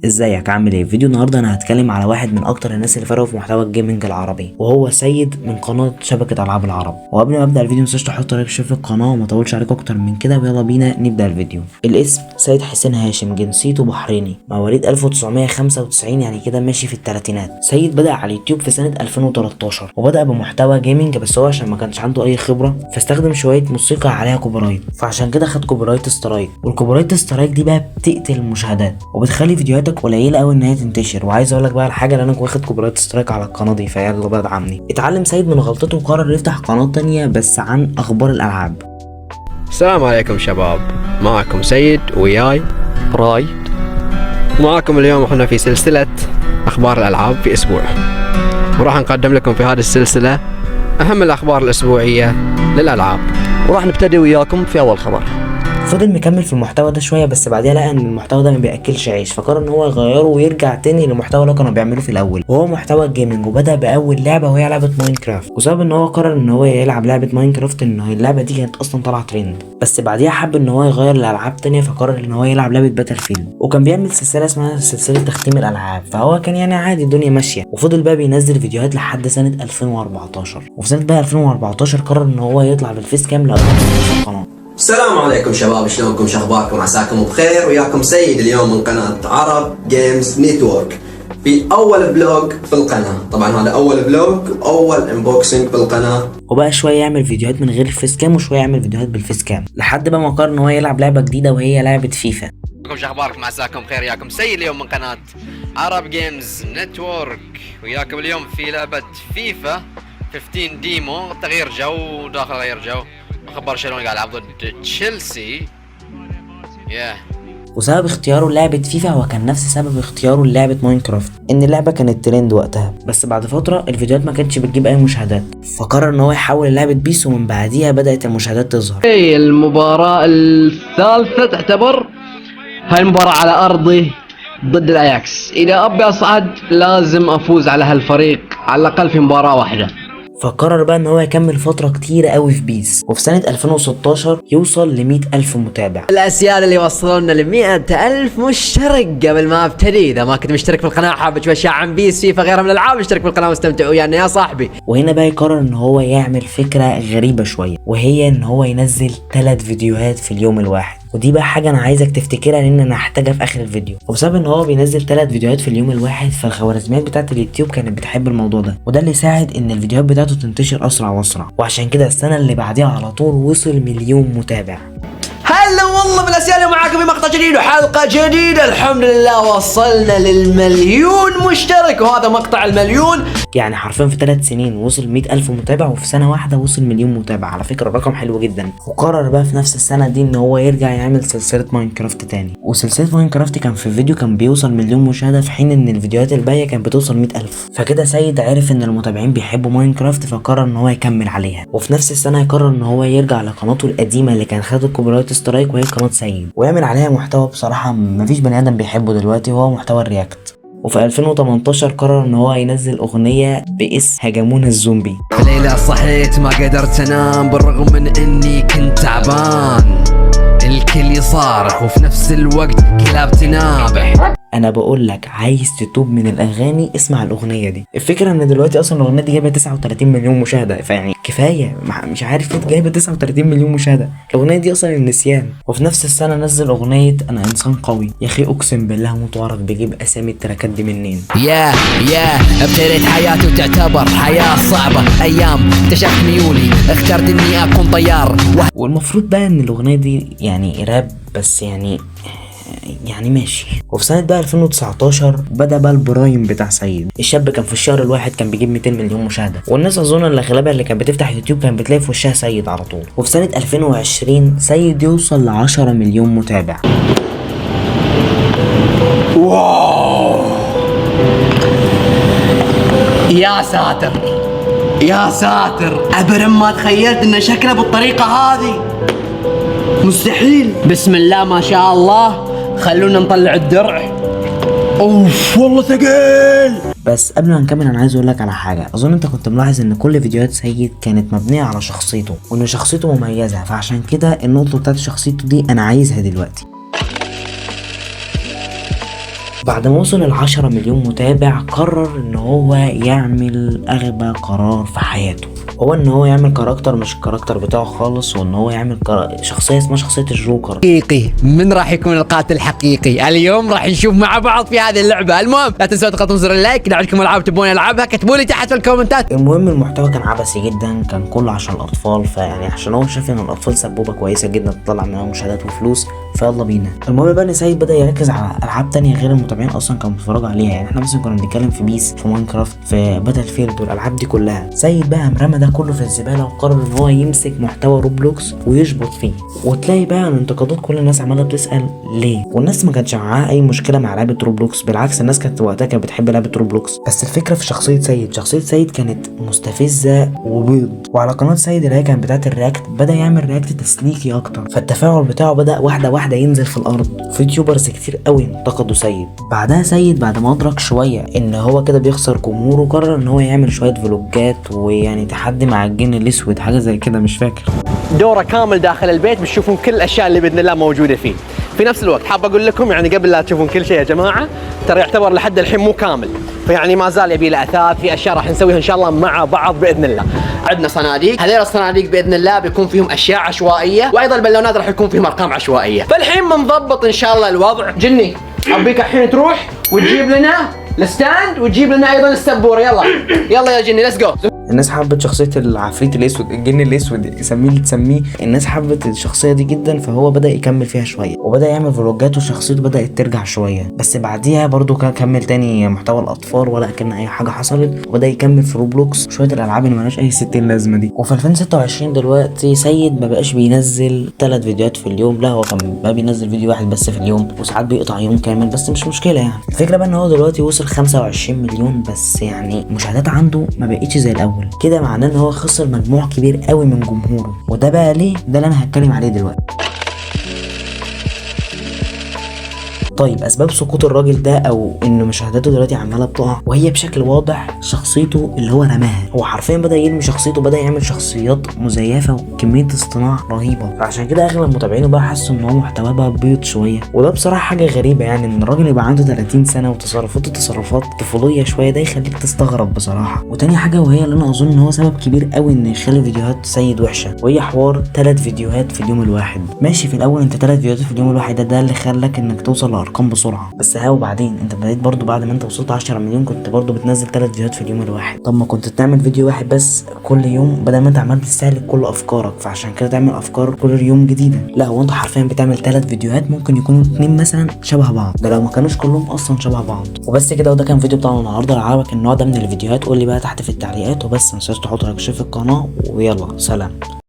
ازيك عامل ايه؟ فيديو النهارده انا هتكلم على واحد من اكتر الناس اللي فرقوا في محتوى ال gaming العربي، وهو سيد من قناة شبكة العاب العرب. وقبل ما ابدا الفيديو متنساش تحط like وشير في القناة وما اطولش عليكم اكتر من كده، ويلا بينا نبدا الفيديو. الاسم سيد حسين هاشم، جنسيته بحريني، مواليد 1995، يعني كده ماشي في الثلاثينات. سيد بدا على اليوتيوب في سنة 2013 وبدا بمحتوى gaming، بس هو عشان ما كانش عنده اي خبره فاستخدم شوية موسيقى عليها copyright، فعشان كده خد copyright strike. وال copyright strike دي بقى بتقتل المشاهدات وبتخلي فيديوهاتك قليله قوي ان هي تنتشر. وعايز اقول لك بقى الحاجة اللي انا واخد copyright strike على القناة دي، فيلا بقى ادعمني. اتعلم سيد من غلطته وقرر يفتح قناة تانية بس عن اخبار الالعاب. السلام عليكم شباب، معكم سيد وياي رايد. معكم اليوم احنا في سلسلة أخبار الألعاب في أسبوع، وراح نقدم لكم في هذه السلسلة أهم الأخبار الأسبوعية للألعاب. وراح نبتدي وياكم في أول خبر. فضل مكمل في المحتوى ده شوية، بس بعديها لقى ان المحتوى ده ما بياكلش عيش، فقرر ان هو يغيره ويرجع تاني للمحتوى اللي كانوا بيعملوه في الاول، وهو محتوى ال gaming. وبدا باول لعبه وهي لعبه ماينكرافت. وسبب ان هو قرر ان هو يلعب لعبه ماينكرافت ان اللعبة دي كانت اصلا طالعه ترند، بس بعديها حب ان هو يغير لالعاب تانية، فقرر ان هو يلعب لعبه باتل فيلد. وكان بيعمل سلسلة اسمها سلسلة تختيم الالعاب، فهو كان يعني عادي الدنيا ماشية. وفضل بقى بينزل فيديوهات لحد سنة 2014. وفي سنة بقى 2014 قرر ان هو يطلع بال face cam لاول مرة في القناة. السلام عليكم شباب، شلونكم؟ شخباركم؟ عساكم بخير. وياكم سيد اليوم من قناة عرب جيمز نتورك في أول vlog في القناة. طبعا هذا أول vlog، أول unboxing في القناة. وبقى شوية يعمل فيديوهات من غير ال face cam وشوية يعمل فيديوهات بال face cam، لحد بقى ما قرر ان هو يلعب لعبه جديدة وهي لعبه فيفا. شلونكم؟ شخباركم؟ عساكم بخير. وياكم سيد اليوم من قناة عرب جيمز نتورك، وياكم اليوم في لعبة فيفا 15 demo. تغيير جو، داخل غير جو. اخ برشلونة قاعد يلعب ضد تشيلسي. yeah. وسبب اختياره لعبة فيفا هو كان نفس سبب اختياره لعبة ماينكرافت، ان اللعبة كانت ترند وقتها. بس بعد فترة الفيديوهات ما كانتش بتجيب اي مشاهدات، فقرر ان هو يحول لعبة بيس، ومن بعديها بدأت المشاهدات تظهر. المباراة الثالثة تعتبر هاي المباراة على أرضي ضد الأياكس. إذا أبي أصعد لازم أفوز على هالفريق على الأقل في مباراة واحدة. فقرر بقى ان هو يكمل فترة كتيرة قوي في بيس، وفي سنة 2016 يوصل ل 100 ألف متابع. الأسياد اللي وصلونا ل 100,000 مشترك. قبل ما ابتدي، إذا ما كنت مشترك في القناة، حابب تشوف أشياء عن بيس، فيفا، غيرها من الألعاب، اشترك في القناة واستمتع ويانا يا صاحبي. وهنا بقى يقرر ان هو يعمل فكرة غريبة شوية، وهي ان هو ينزل 3 فيديوهات في اليوم الواحد. ودي بقى حاجة انا عايزك تفتكرها لان انا هحتاجها في اخر الفيديو. وبسبب ان هو بينزل 3 فيديوهات في اليوم الواحد، فالخوارزميات بتاعة اليوتيوب كانت بتحب الموضوع ده، وده اللي ساعد ان الفيديوهات بتاعته تنتشر اسرع واسرع. وعشان كده السنة اللي بعديها على طول وصل 1,000,000 متابع. هلا والله بالاسياد، معاكم في مقطع جديد وحلقة جديدة. الحمد لله وصلنا للمليون مشترك، وهذا مقطع المليون. يعني حرفيا في 3 سنين وصل 100 ألف متابع، وفي سنة واحدة وصل 1,000,000 متابع. على فكرة الرقم حلو جدا. وقرر بقى في نفس السنة دي ان هو يرجع يعمل سلسلة ماينكرافت تاني. وسلسلة ماينكرافت كان في فيديو كان بيوصل 1,000,000 مشاهدة، في حين ان الفيديوهات الباقية كانت بتوصل 100 ألف. فكده سيد عرف ان المتابعين بيحبوا ماينكرافت، فقرر ان هو يكمل عليها. وفي نفس السنة يقرر ان هو يرجع لقناته القديمة اللي كان خد ال copyright strike، وهي قناة سيد، ويعمل عليها محتوى بصراحة مفيش بني آدم بيحبه دلوقتي، وهو محتوى ال react. وفي 2018 قرر ان هو ينزل اغنية باسم هجمونا الزومبي. في ليلة صحيت ما قدرت انام بالرغم من اني كنت تعبان، الكل يصارخ وفي نفس الوقت كلاب تنابح. انا بقول لك عايز تتوب من الاغاني اسمع الاغنية دي. الفكرة ان دلوقتي اصلا الاغنية دي جايبه 39 مليون مشاهده، فيعني كفاية مش عارف ليه جايبه 39 مليون مشاهده الاغنية دي اصلا، النسيان. وفي نفس السنة نزل اغنية انا انسان قوي. يا اخي اقسم بالله متعرف بيجيب اسامي التراكات دي منين. yeah yeah، ابتديت حياتي وتعتبر حياة صعبة، ايام اكتشفت ميولي، اخترت اني اكون طيار. والمفروض بقى ان الاغنية دي يعني راب، بس يعني ماشي. وفي سنة بقى 2019 بدأ بقى ال prime بتاع سيد. الشاب كان في الشهر الواحد كان بيجيب 200 مليون مشاهدة، والناس اظن اللي غالبا اللي كانت بتفتح يوتيوب كانت بتلاقي في وشها سيد على طول. وفي سنة 2020 سيد يوصل ل 10 مليون متابع. wow، يا ساتر يا ساتر، ابدا ما تخيلت ان شكله بالطريقة هذه، مستحيل. بسم الله ما شاء الله، خلونا نطلع الدرع. اوف والله ثقيل. بس قبل ما نكمل انا عايز اقول لك على حاجة. اظن انت كنت ملاحظ ان كل فيديوهات سيد كانت مبنية على شخصيته، وان شخصيته مميزة، فعشان كده النقطة بتاعت شخصيته دي انا عايزها دلوقتي. بعد ما وصل ال10 مليون متابع، قرر ان هو يعمل اغبى قرار في حياته، هو ان هو يعمل character مش ال character بتاعه خالص، وان هو يعمل شخصية اسمها شخصية الجوكر. حقيقي، من راح يكون القاتل الحقيقي؟ اليوم راح نشوف مع بعض في هذه اللعبة. المهم لا تنسوا تضغطون زر ال like. اذا عندكم العاب تبون العبها كتبوا لي تحت في الكومنتات. المهم المحتوى كان عبثي جدا، كان كله عشان الاطفال، فيعني عشان هو شاف ان الاطفال سبوبه كويسة جدا تطلع منها مشاهدات وفلوس، فيلا بينا. المهم بقى ان سيد بدا يركز على العاب تانية غير المتابعين اصلا كانوا بيتفرجوا عليها. يعني احنا مثلا كنا بنتكلم في PES، في Minecraft، في Battlefield والالعاب دي كلها. سيد بقى قام رمى ده كله في الزبالة وقرر ان هو يمسك محتوى Roblox ويشبط فيه. وتلاقي بقى ان انتقادات كل الناس عماله بتسال ليه، والناس ما كانتش معاها اي مشكلة مع لعبه Roblox، بالعكس الناس كانت وقتها كانت بتحب لعبه Roblox. بس الفكرة في شخصية سيد. شخصية سيد كانت مستفزة وبيض. وعلى قناة سيد اللي هي كانت بتاعه ال react، بدا يعمل react تسليكي اكتر، فالتفاعل بتاعه بدا واحدة واحدة ينزل في الارض. في YouTubers كتير قوي انتقدوا سيد. بعدها سيد بعد ما ادرك شوية ان هو كده بيخسر جمهوره، قرر ان هو يعمل شوية فلوجات ويعني تحدي مع الجن الاسود، حاجة زي كده مش فاكر. دوره كامل داخل البيت، بتشوفون كل الاشياء اللي باذن الله موجودة فيه. في نفس الوقت حاب اقول لكم يعني قبل لا تشوفون كل شيء يا جماعه، ترى يعتبر لحد الحين مو كامل، فيعني ما زال يبي له اثاث، في اشياء راح نسويها ان شاء الله مع بعض باذن الله. عندنا صناديق، هذيل الصناديق باذن الله بيكون فيهم اشياء عشوائيه، وايضا البالونات راح يكون فيهم ارقام عشوائيه. فالحين بنضبط ان شاء الله الوضع. جني، ابيك الحين تروح وتجيب لنا ال stand وتجيب لنا ايضا السبوره. يلا يلا يا جني، let's go. الناس حبت شخصية العفريت الأسود، الجن الأسود، سميه اللي تسميه، الناس حبت الشخصية دي جدا، فهو بدأ يكمل فيها شوية وبدأ يعمل فلوجات وشخصيته بدأت ترجع شوية. بس بعديها برضو كان كمل تاني محتوى الأطفال ولا كأن أي حاجة حصلت، وبدأ يكمل في Roblox شوية الألعاب اللي ملهاش أي ستين لازمة دي. وفي 2026 دلوقتي سيد ما بقاش بينزل 3 فيديوهات في اليوم، لا هو كان بقى بينزل فيديو واحد بس في اليوم، وساعات بيقطع يوم كامل بس مش مشكلة. يعني الفكرة بقى ان هو دلوقتي وصل 25 مليون، بس يعني المشاهدات عنده ما بقتش زي الاول. كده معناه ان هو خسر مجموع كبير قوي من جمهوره، وده بقى ليه؟ ده اللي انا هتكلم عليه دلوقتي. طيب، اسباب سقوط الراجل ده او ان مشاهداته دلوقتي عماله بتقع، وهي بشكل واضح شخصيته اللي هو رماها. هو حرفيا بدا يرمي شخصيته، بدا يعمل شخصيات مزيفة وكمية اصطناع رهيبه، فعشان كده اغلب متابعينه بقى حسوا ان هو محتواه بقى بيض شويه. وده بصراحة حاجة غريبه، يعني ان الراجل يبقى عنده 30 سنة وتصرفاته تصرفات طفوليه شويه، ده يخليك تستغرب بصراحه. وتاني حاجه، وهي اللي انا اظن ان هو سبب كبير قوي ان يخلي فيديوهات سيد وحشه، وهي حوار 3 فيديوهات في اليوم الواحد. ماشي، في الاول انت 3 فيديوهات في اليوم الواحد ده اللي خلاك انك توصل لارقام بسرعه، بس ها وبعدين؟ انت بدأت برضو بعد ما انت وصلت 10 مليون كنت برضو بتنزل 3 فيديوهات في اليوم الواحد. طب ما كنت تعمل فيديو واحد بس كل يوم بدل ما انت عمال بتستهلك كل افكارك، فعشان كده تعمل افكار كل يوم جديده. لا، هو انت حرفيا بتعمل 3 فيديوهات ممكن يكونوا اتنين مثلا شبه بعض، ده لو ما كانوش كلهم اصلا شبه بعض. وبس كده، وده كان فيديو بتاعنا النهارده. لو عجبك النوع ده من الفيديوهات قول لي بقى تحت في التعليقات، وبس ما تنساش تحط like و share في القناه، ويلا سلام.